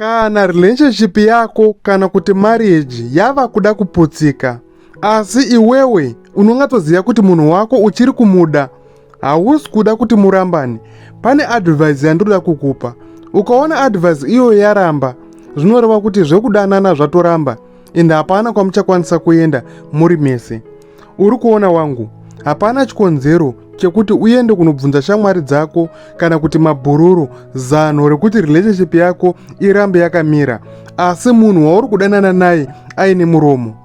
Kana relationship yako kana kuti marriage yava kuda kuputsika, asi iwewe unongatoziva kuti munhu wako uchiri kumuda, hausi kuda kuti murambane, pane advice yandinoda kukupa. Ukaona advice iyoyo yaramba, zvinoreva kuti zvekudanana zvatoramba ende hapana kwamuchakwanisa kuenda muri mese. Uri kuona wangu, hapana chikonzero chekuti uende kunobvunza shamwari dzako kana kuti mabhururu zano rekuti relationship yako irambe yakamira, asi munhu wauri kudanana naye aine muromo.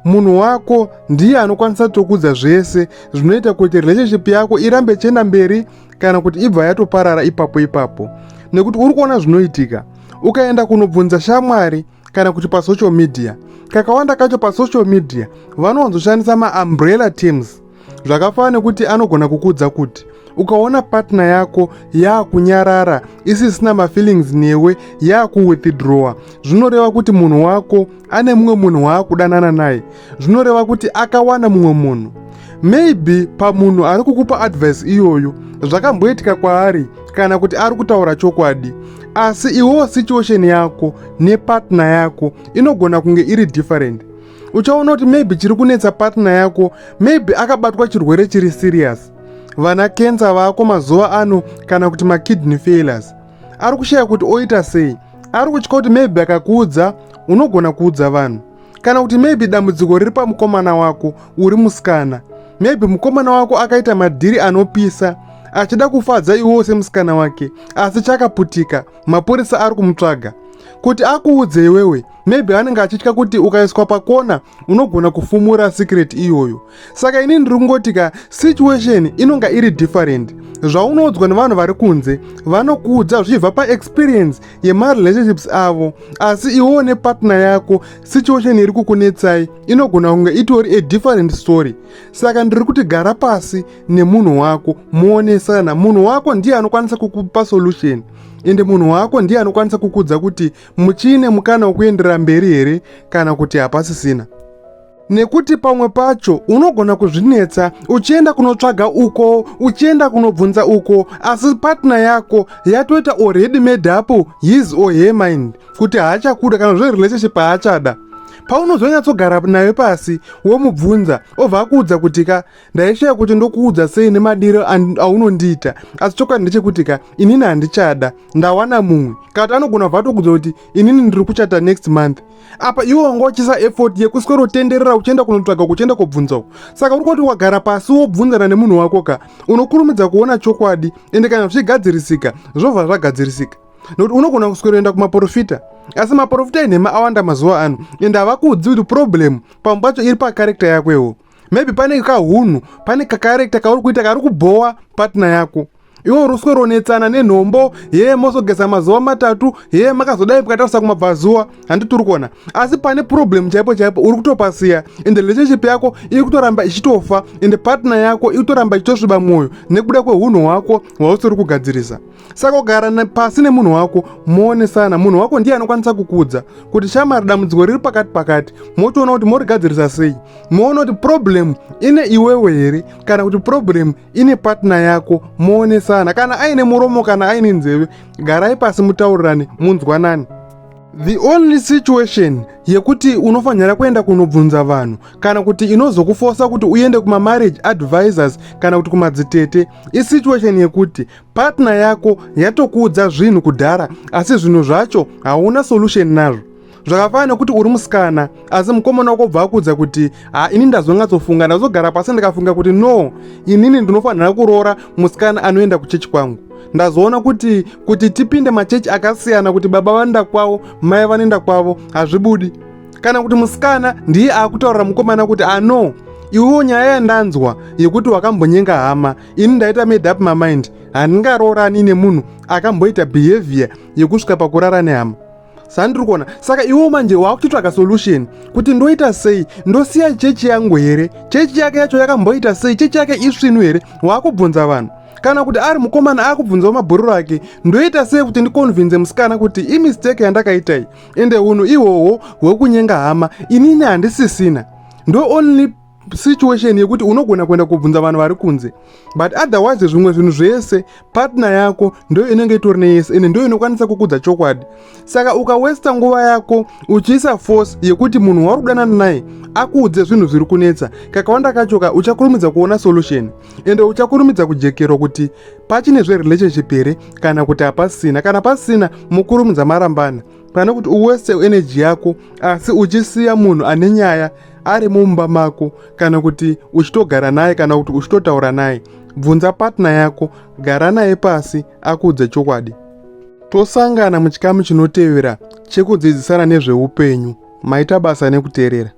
Munhu wako ndiye anokwanisa kutokudza zvese zvinoita kuti relationship yako irambe ichienda mberi kana kuti ibva yatoparara ipapo ipapo, nekuti uri kuona zvinoitika ukaenda kunobvunza shamwari kana kuti pasocial media. Kakawanda kacho pasocial media vanowanzoshandisa maumbrella terms, zvakafanana nekuti anogona kukuudza kuti ukaona partner yako yaakunyarara, isisina mafeelings newe, yaakuwithdrawa, zvinoreva kuti munhu wako ane mumwe munhu waakudanana naye, zvinoreva kuti akawana mumwe munhu. Maybe pamunhu ari kukupa advice iyoyo zvakamboitika kwaari kana kuti ari kutaura chokwadi, asi iwewo situation yako nepartner yako inogona kunge iri different. Uchaona kuti maybe chiri kunetsa partner yako, maybe akabatwa chirwere chiri serious, vana kensa vako mazuva ano kana kuti makidney failures, ari kushaya kuti oita sei, ari kutya kuti maybe akakuudza unogona kuudza vanhu, kana kuti maybe dambudziko riri pamukomana wako uri musikana. Maybe mukomana wako akaita madhiri anopisa achida kufadza iwewo semusikana wake, asi chakaputika, mapurisa ari kumutsvaga. Kuti akuudze iwewe, maybe anenge achitya kuti ukaiswa pakona unogona kufumura secret iyoyo. Saka ini ndiri kungoti ka, situation inonga iri different. Zvaunoudzwa nevanhu vari kunze, vanokuudza zvichibva paexperience yemarelationships avo, asi iwewo nepartner yako situation iri kukunetsai inogona kunge itori a different story. Saka ndiri kuti gara pasi nemunhu wako, muonesana. Munhu wako ndiye anokwanisa kukupa solution, ende munhu wako ndiye anokwanisa kukuudza kuti muchiine mukana wekuenderera mberi here kana kuti hapasisina, nekuti pamwe pacho unogona kuzvinetsa uchienda kunotsvaga uko, uchienda kunobvunza uko, asi partner yako yatoita already made up his or her mind kuti haachakuda, kana zverelationship haachada. Paunozonyatsogara naye pasi womubvunza, obva akuudza kuti ka, ndaishaya kuti ndokuudza sei nemadiro aunondiita, asi chokwadi ndechekuti ka, inini handichada, ndawana mumwe. Kana kuti anogona kubva atokudza kuti inini ndiri kuchata next month. Apa iwe wanga uchiisa effort yekuswerotenderera uchienda kunotsvaga, kuchienda kobvunza uko. Saka uri kuti wagara pasi wobvunzana nemunhu wako ka, unokurumidza kuona chokwadi, ende kana zvichigadzirisika zvobva zvagadzirisika, nokuti unogona kusweroenda kumaprofita, asi maprofita enhema awanda mazuva ano, ende havakuudzi kuti problem pamwe pacho iri pacharacter yakwewo. Maybe pane kahunhu, pane kacharacter kauri kuita kari kubhowa partner yako. Iwe uri usweronetsana nenhombo ye mozogeza mazuva 3, ye makazodai mukatarisa kumabvazuva, handiti uri kuona? Asi pane problem chaipo chaipo uri kutopasiya, ende relationship yako iri kutoramba ichitofa, ende partner yako iri kutoramba ichitosviba mwoyo nekuda kwehunhu hwako hwausiri kugadzirisa. Saka kugara pasi nemunhu wako muonesana. Munhu wako ndiye anokwanisa kukuudza kuti shamari, dambudziko riri pakati pakati, motoona kuti morigadzirisa sei, moona kuti problem ine iwewe here kana kuti problem ine partner yako. Moonesana. Kana aine muromo, kana aine nzeve, garai pasi mutaurirane, munzwanani. The only situation yekuti unofanira kuenda kunobvunza vanhu kana kuti inozokufosa kuti uende kumamarriage advisors kana kuti kumadzitete isituation yekuti partner yako yatokuudza zvinhu kudhara, asi zvinhu zvacho hauna solution nazvo. Zvakafanana nekuti uri musikana, asi mukomana wako bva akuudza kuti ha, ini ndazonyatsofunga, ndazogara pasi ndikafunga kuti no, inini ndinofanira kuroora musikana anoenda kuchechi kwangu. Ndazoona kuti tipinde machechi akasiyana, kuti baba vanoenda kwavo, mai vanoenda kwavo, hazvibudi. Kana kuti musikana ndiye akutaurira mukomana kuti ano, iwewo nyaya yandanzwa yekuti wakambonyenga hama, ini ndaita made up my mind, handingaroorani nemunhu akamboita behavior yekusvika pakurara nehama. Sandiri kuona. Saka iwewo manje wakuchitsvaga solution kuti ndoita sei, ndosiya chechi yangu here, chechi yake yacho yakamboita sei, chechi yake isvinu here? Waakubvunza vanhu. Kana kuti ari mukomana akubvunzawo mabhururu ake, ndoita sei kuti ndiconvince musikana kuti imistake yandakaitai, ende unhu ihwohwo hwekunyenga hama inini handisisina? Ndo only situation yekuti unogona kuenda kubvunza vanhu vari kunze, but otherwise zvimwe zvinhu zvese partner yako ndo inenge itori neyese, ende ndo inokwanisa kukudza chokwadi. Saka ukawesta nguva yako uchiisa force yekuti munhu wauri kudanana naye akuudze zvinhu zviri kunetsa, kakawanda kachoka uchakurumidza kuona solution, ende uchakurumidza kujekerwa kuti pachine zverelationship here kana kuti hapasina. Kana pasina, mukurumidza marambana, pane kuti uweste energy yako asi uchisiya munhu ane nyaya ari mumba mako, kana kuti uchitogara naye, kana kuti uchitotaura naye. Bvunza partner yako, gara naye pasi akuudze chokwadi. Tosangana muchikamu chinotevera chekudzidzisana nezveupenyu. Maita basa nekuteerera.